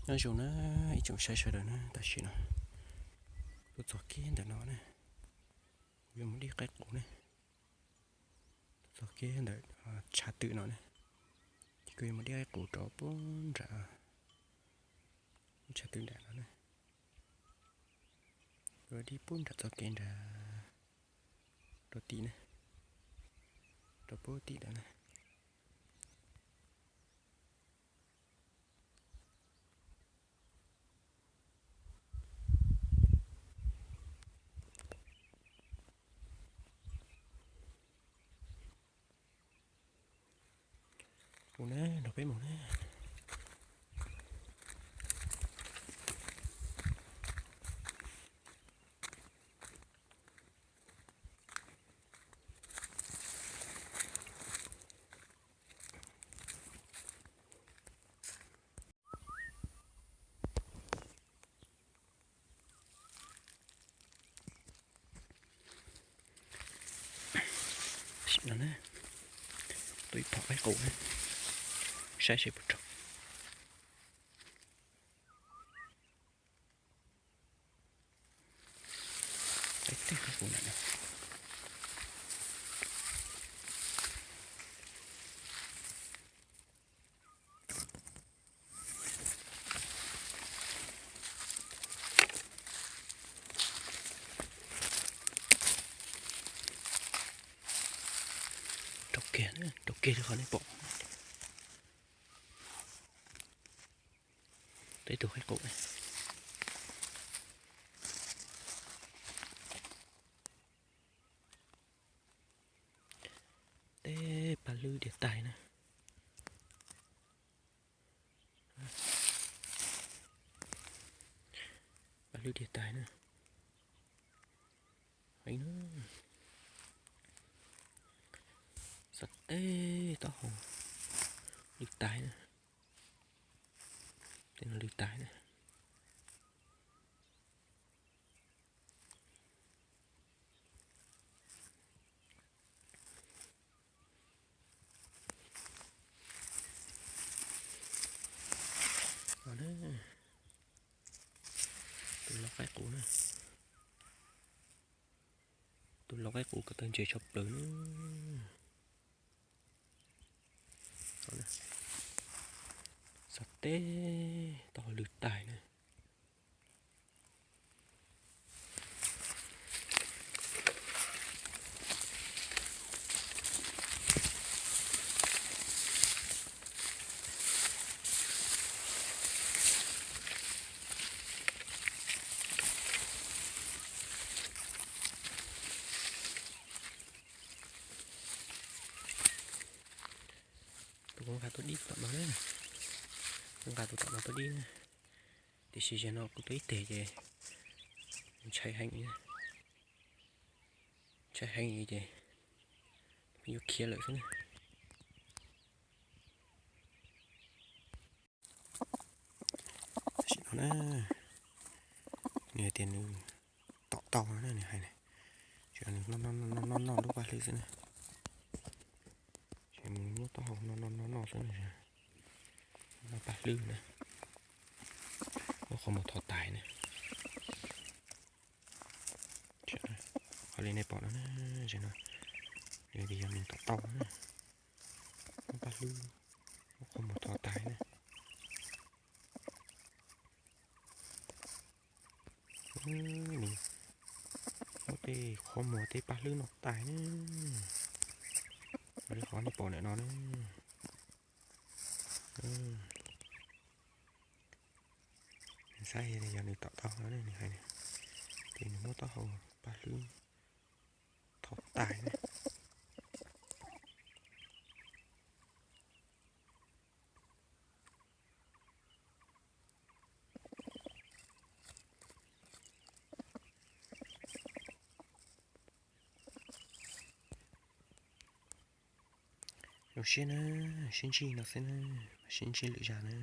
Nyob zoo na ib tsoom saib sawv daws na, tam sim no tuaj txog kiag ntawm no na, kuv yuav mus dib qaib qus na. Tuaj txog kiag ntawm tshav twm no na, ces kuv yuav mus dib qaib qus rau pub nram tshav twm nram no na. Kuv yuav dib pub nram txoj kev nrad rau tim na, rau pub tim ntawd na. Mus na, nrog peb mus na. Tam sim no na, tuaj ib phom qaib qus na, saib seb puas raug. Qaib teg qaib qus na. Raug kiag, raug kiag li qhov nej pom. Teb tug qaib qus. Teb paj hlwb diav tais na. Paj hlwb diav tais na. Xav teb taub hau lwj tais na. Tej no lwj tais na. Tus lau qaib qus na. Tus lau qaib qus ko taw ntses tshaj plaws na. Xav teb taub hau lwj tais na. Tus kuv nqa tuaj dib tom no na. Kuv nqa tus tom no tuaj dib na. Tiam sis zaum no kuv tuaj ib teg ces ntshai heev, ntshai heev ces yuav khiav lawm xwb na. Tam sim no na, nws hais tias nws tom tau no na, nws hais na, nws noj noj noj lub paj hlwb xwb na. Ces mus muab taub hau noj noj noj noj xwb na. Noj paj hlwb na, muab qhov muag thov tais na. Qhov li nej pom no na, tam sim no nws tias yog nws tom tau na, muab paj hlwb, muab qhov muag thov tais na. Muab tej qhov muag tej paj hlwb noj tais na. Li qhov nej pom ntawm no na. Nws saib yog nws tom tau no ne, nws hais tias nws muab taub hau paj hlwb thov tais na. Zoo siab na, sib ntsib no xwb na, sib ntsib lwm zaj na.